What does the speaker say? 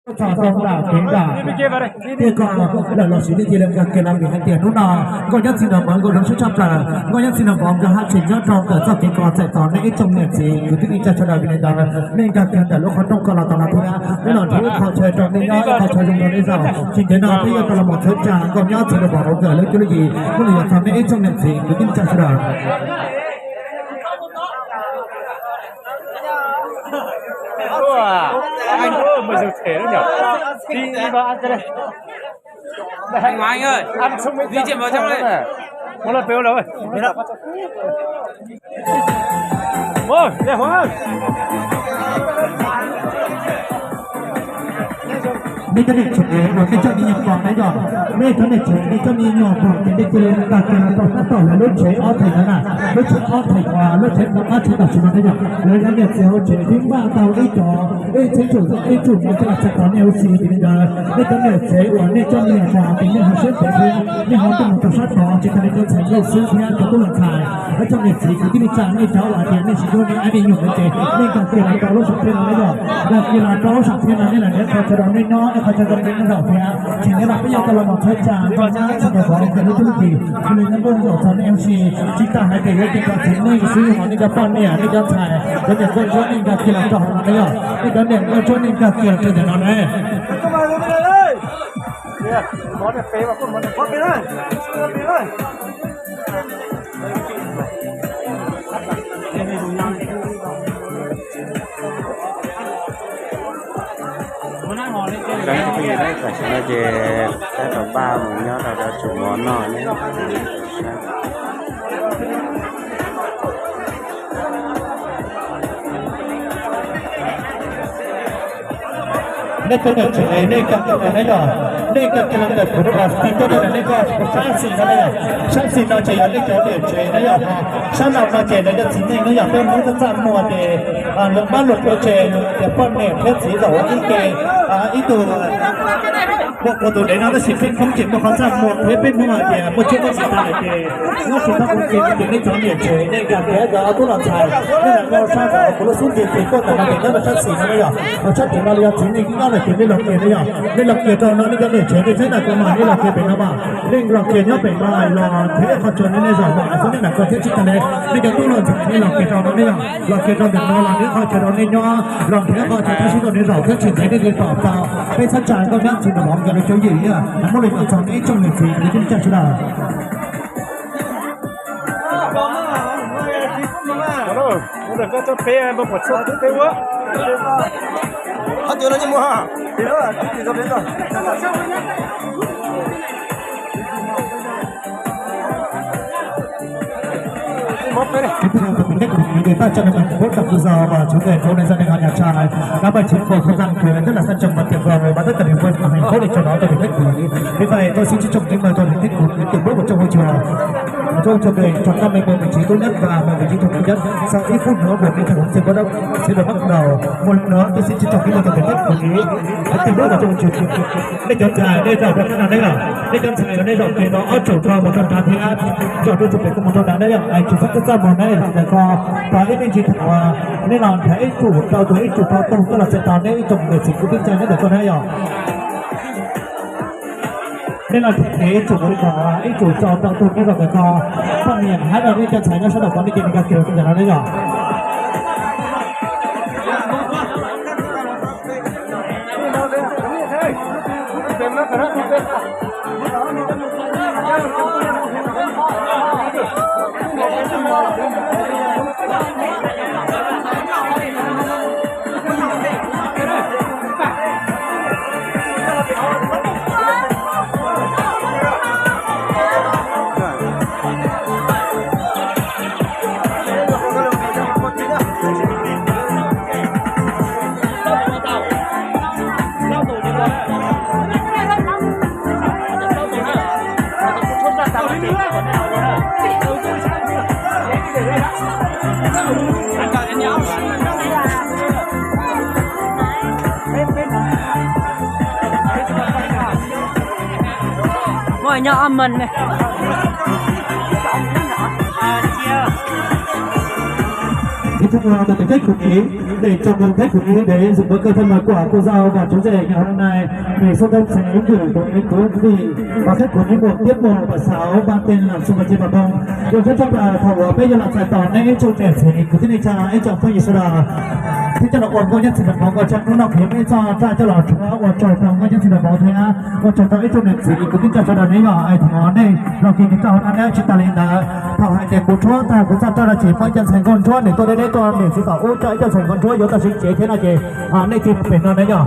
Txog rau nram kev nram tiaj ko lawm los sis nej cia li nkag kiag los vim hais tias hnub no nkauj nyob txiv nraug Npov nkawd zoo siab tshaj plaws. Nkauj nyob txiv nraug Npov nkawd haj tseem nyob rau ntawm txoj kev ko txais tos nej ib tsoom niam txiv kwv tij neej tsa sawv daws. Vim li ntawd nej nkag kiag ntawm lub qhov rooj ko los tau no thiab nej los nrhiav ib qho chaw rau nej nyob, ib qho chaw zoo rau nej zaum. Tsis ntev no peb yuav tau los mus txhawb tsa nkauj nyob txiv nraug Npov nkawd lub cuab lub yig. Hnub no yuav txog nej ib tsoom niam txiv kwv tij neej tsa sawv daws. Nej cov niam tsev uas nej coj me nyuam pog na yom, nej cov niam tsev nej coj me nyuam pog ces nej cia li nkag kiag los rau sab tom lawv lub tsev ob theem no na, lub tsev ob theem uas lub tsev tom qab tsev tam sim no na yom, lawv cov niam txiv hauv tsev twb npaj tau ib cov ib txhiab tsum ib tsum no coj los txais tos nej huv si. Vim li ntawd nej cov niam tsev uas nej coj me nyuam pog ces nej ho siab ntev thiab nej ho tuaj mus rau sab tod tsis tas li cov ntxhais nkauj xwb thiab cov tub los ntxhais, ib tsoom niam txiv kwv tij neej tsa nej cov uas hais tias nej tsis yuav nej me nyuam no ces nej nkag kiag los rau lub sam thiaj no na yom, nkag kiag los rau lub sam thiaj no nej lam nrhiav qhov chaw rau nej nyob, ib qhov chaw rau nej nyob zaum thiab. Tsis ntev no peb yuav tau los mus txhawb tsa nkauj nyob txiv nraug Npov nkawd lub cuab lub yig, cia li nyob npaj zaum txog nej huv si. Tsis tas hais tias yuav cia li txiv neej xwb, nej cov poj niam, nej cov ntxhais, cov niam nkauj ntsuab nej nkag kiag los rau hauv no na yom, nej cov niam nkauj ntsuab nej nkag kiag los rau ntawm no ne. Tam sim no ces peb rov npaj mus nyob rau cov tsum mov noj ne. Nej cov niam tsev nej nkag kiag los na yom, nej nkag kiag los ntawm kuv no, tiv tuaj rau ntawm nej ko sab xis no na yom. Sab xis no ces yog nej cov niam tsev na yom, sab laug no ces lawv cov txiv neej na yom, peb Hmoob txaj muag ces luag pab luag pawg tseg tias poj niam thiab txiv zaum ua ib ke, ib tug muaj kuv tus dev no tab sis peb Hmoob ces muaj qhov txaj muag thiab peb Hmoob hais tias muaj tsiaj muaj txhu tas lawm ces nyob tsis tau ua ke no ces nej cov niam tsev nej nkag kiag cov tub los ntxhais, nej lam nyob sab tom kuv lub xub ntiag ces tuaj ntawm no ces nyob rau sab xis no na yom. Sab tim no los yog txiv neej nyob lawm ces nej los kiag na yom, nej los kiag rau no, nej cov niam tsev nej txhawb nqa kuv mas nej los kiag pem no mas, nej los kiag nyob pem no los nrhiav qhov chaw nej zaum mas xwb nej lam koj thiab tsis tas li. Nej cov tub los ntxhais nej los kiag rau no na yom, los kiag rau ntawm no los nrhiav qhov chaw rau nej nyob, los nrhiav qhov chaw rau sib rau nej zaum thiab tsis ntev nej li tom tau peb txhawb tsa nkauj nyob txiv nraug Npov nkawd lub cuab lub yig na. Muaj lus kom txog nej ib tsoom niam txiv kwv tij neej tsa sawv daws. Kính thưa các quý vị, tại trận đấu bóng đá cặp tự do mà chủ tịch Hội đồng nhân dân huyện Nhà Trai đã ban chính phủ không gian quyền, tức là sân trường bắn tuyệt vời và tất cả niềm vui của thành phố để cho nó cho du khách của mình. Vì vậy, tôi xin trân trọng kính mời toàn thể khách của tuyến tuyển bố của trong hội trường. Trong trường tuyển chọn năm mươi mười vị trí tốt nhất và mười vị trí thuộc về nhất. Sau ít phút nữa, buổi lễ khai hội sẽ bắt đầu, sẽ được bắt đầu. Một lần nữa, tôi xin trân trọng kính mời toàn thể khách của Mỹ. Hãy tìm bước vào trong hội trường. Đây kéo dài, đây là Việt Nam đây là. Đây kéo dài, đây là cái đó, áp dụng cho một trăm tám mươi áp. Cho tôi chụp để có một trăm tám mươi đấy ạ. Anh chụp sắp sắp một đấy là có, có ít anh chị thảo, à, nên là thấy chủ, tao tôi ít chủ, tao tôi, tức là sẽ tao nên ít chụp để chụp cái bức tranh đấy để con thấy không? Nên là thực tế chủ của con, à, ít chủ cho tao tôi biết là cái con, con miệng hát là cái chân trái nó sẽ đọc con đi tìm cái kiểu cái đó đấy nhỉ? Muaj nyob ob mees ne. Kính thưa toàn thể khách của Mỹ, Để chào mừng các quý vị đến dự bữa cơm thân mật của cô dâu và chú rể ngày hôm nay. Để xung quanh sẽ gửi tới quý vị và các quý vị một tiết mục và sáu ba tên làm xung quanh trên bàn bông. Điều rất chúc là thầu của bếp như là tài tỏ nên ib tsoom niam txiv kwv tij neej tsa ib tsoom phooj ywg sawv daws thiab coj los ua nkauj nyob txij nram mov ua tsaug hnub no kuv yuav muab ib txoj raj coj los rhuav ua tsaug rau nkauj nyob txij nram mov thiab ua tsaug rau ib tsoom niam txiv kwv tij neej tsa sawv daws neb yog ai thov nej los kis tau na neb tsis tas li ntawd. Thaum hais tias kuv rhuav tag kuv txoj raj no ces muaj ib co ntxhais nkauj ntsuab nws tuaj deb deb tuaj niam txiv tom ub coj ib co ntxhais nkauj ntsuab yuav tau sib tsev thiab no ces nej tig pem no na yog.